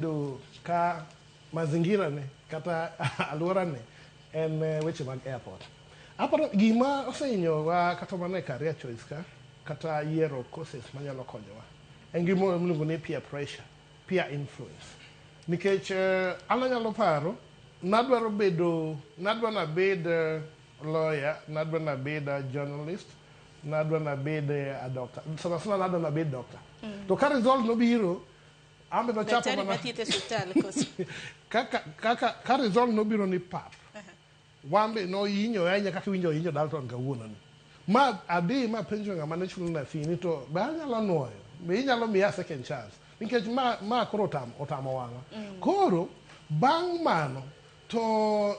Do ka mazingira ne kata aluora ne en weche mag airport. Aparo gima osehinyowa kata mana e career choice ka kata yiero courses manyalo konyowa en gima iluongo ni peer pressure, peer influence. Nikech an anyalo paro nadwaro bedo nadwa nabed lawyer, nadwa nabed a journalist, nadwa nabed a doctor. Sana sana nadwa nabed doctor. To ka result nobiro Ambe nochapo Daktari mana mathietho e osiptal koso? kaka kaka ka result nobiro ni pap. Wambe nohinyo ahinya kaka iwinjo ohinyo Dalton kawuono ni. Ma adhi ma penjo ng'ama ne chulo na fee ni to be anyalo nuoyo? Be inyalo miya second chance? Nikech ma ma koro otamo otamo wang'a. Koro bang' mano to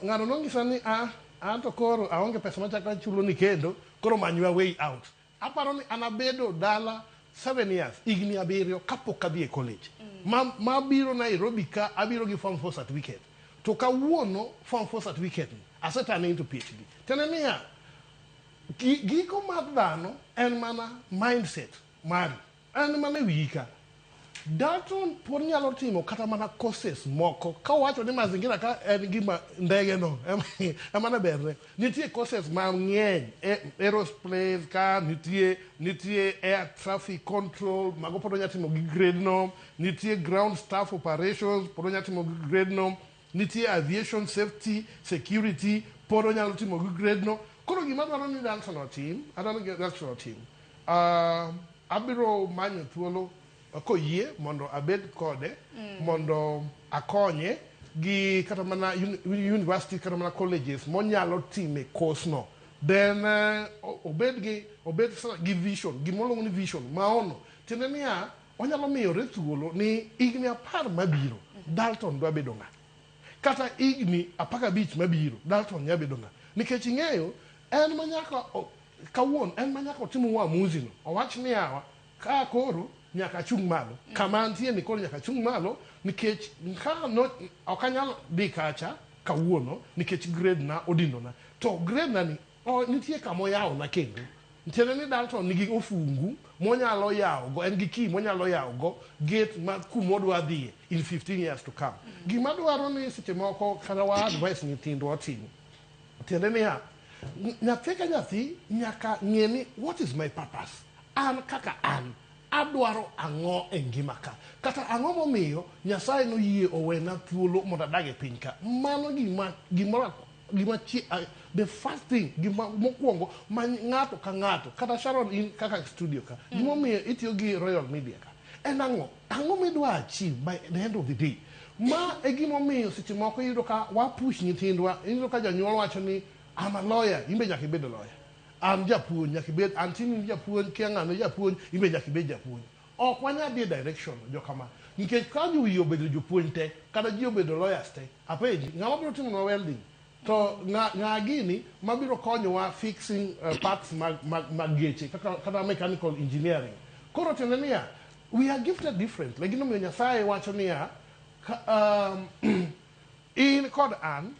ng'ano nonyisa ni a an to koro aonge pesa machako achulo ni kendo koro manywa way out. Aparo ni an abedo dala 7 years, higni 7 kapok adhi e college. Ma biro Nairobi ka abiro gi form 4 certificate. To kawuono form 4 certificate ni ase turn into PhD. Tiende niya, giko mar dhano en mana mindset mari. En mana e wiyi ka. Dalton pod nyalo timo kata mana courses moko ka owacho ni mazingira ka en gima ndege no ema ne berne. Nitie courses mang'eny aerospace ka nitie air traffic control mago pod onya timo gi grade no. Nitie ground staff operations pod onya timo gi grade no. Nitie aviation safety security pod onyalo timo gi grade no. Koro gima adwaro ni Dalton otim, adwaro ni Dalton otim. Abiro manyo thuolo koyie mondo abed kode mondo akonye gi kata mana university kata mana colleges monyalo time course no then obed gi obed gi vision gima ni vision maono tiende niya onyalo miyore thuolo ni higni 10 mabiro Dalton dwa bedo ng'a kata higni 15 mabiro Dalton nya bedo ng'a nikech ing'eyo en manyaka kawuono en manyaka otim uamuzi no owach ni yawa ka koro nyaka achung' malo kama antie ni koro nyaka achung' malo nikech ka no, ok anyal dhi kacha kawuono nikech grade na odindona to grade na ni o, nitie kama oyawona kendo tiende ni Dalton nigi ofungu monyalo yawogo en gi key monyalo yawogo gate ma kumodwa dhiye in 15 years to come gima dwaro ni seche moko kata wa advice nyithindwa otim tiende niya nyathi ka nyathi nyaka ng'e ni what is my purpose an kaka an adwaro ang'o e ngima ka kata ang'o momiyo nyasaye noyie owena thuolo mondo adag e piny ka mano gima gimoro gima chi, the first thing gima mokwongo ma ng'ato ka ng'ato kata Sharon in kaka studio ka gimomiyo itiyo gi Royal Media ka en ang'o ang'o midwa achieve by the end of the day ma e gimomiyo seche moko iyudo ka wa push nyithindwa iyudo ka janyuol wacho ni I'm a lawyer in be nyaka ibed lawyer an japuonj nyaka ibed anti ni japuonj kia ng'ano japuonj in be nyaka ibed japuonj ok wanyal dhi e direction jokama nikech ka ji obedo jopuonj te kata ji obedo lawyers te apenji ng'ama biro timonwa welding to ng'a gini mabiro konyowa fixing parts mag geche kaka kata mechanical engineering koro tiende niya we are gifted differently gimomiyo nyasaye wacho niya in kod an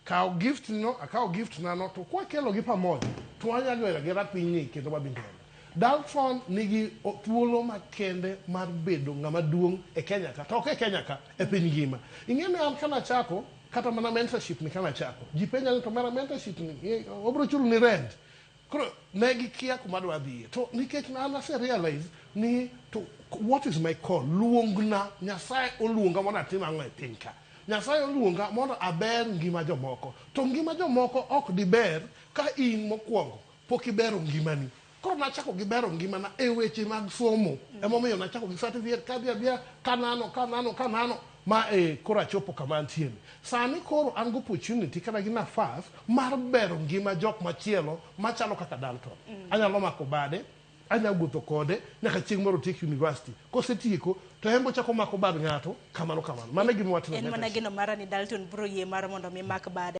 kaw gift no akaw gift na no to kwakelo gi pamoja to wanyalo gero agera pinyni kendo wadhi mbele Dalton nigi thuolo makende mar bedo ng'ama duong' e Kenya ka to ok e Kenya ka e piny ngima ing'e ni an kanachako kata mana mentorship ni kanachako ji penja ni to mara mentorship ni obiro chulo ni rent koro ne gikia kuma adwa dhiye to nikech an ase realize ni to what is my call luongna nyasaye oluonga mondo atim ang'o e piny ka nyasaye oluonga mondo aber ngima jomoko to ngima jomoko ok diber ka in mokwongo pok ibero ngimani koro nachako gi bero ngimana e weche mag somo emomiyo nachako gi certificate kadhi adhiya kanano kanano kanano ma e koro achopo kama antiere sani koro an gi opportunity kata gi nafas mar bero ngima jok machielo machalo kaka Dalton anyalo mako bade anyalo wuotho kode nyaka chieng' moro otiek university kosetieko to en bochako mako bad ng'ato kamano kamano mano e gima watimo En mana geno mara ni Dalton biro yie mar mondo mi mak bade.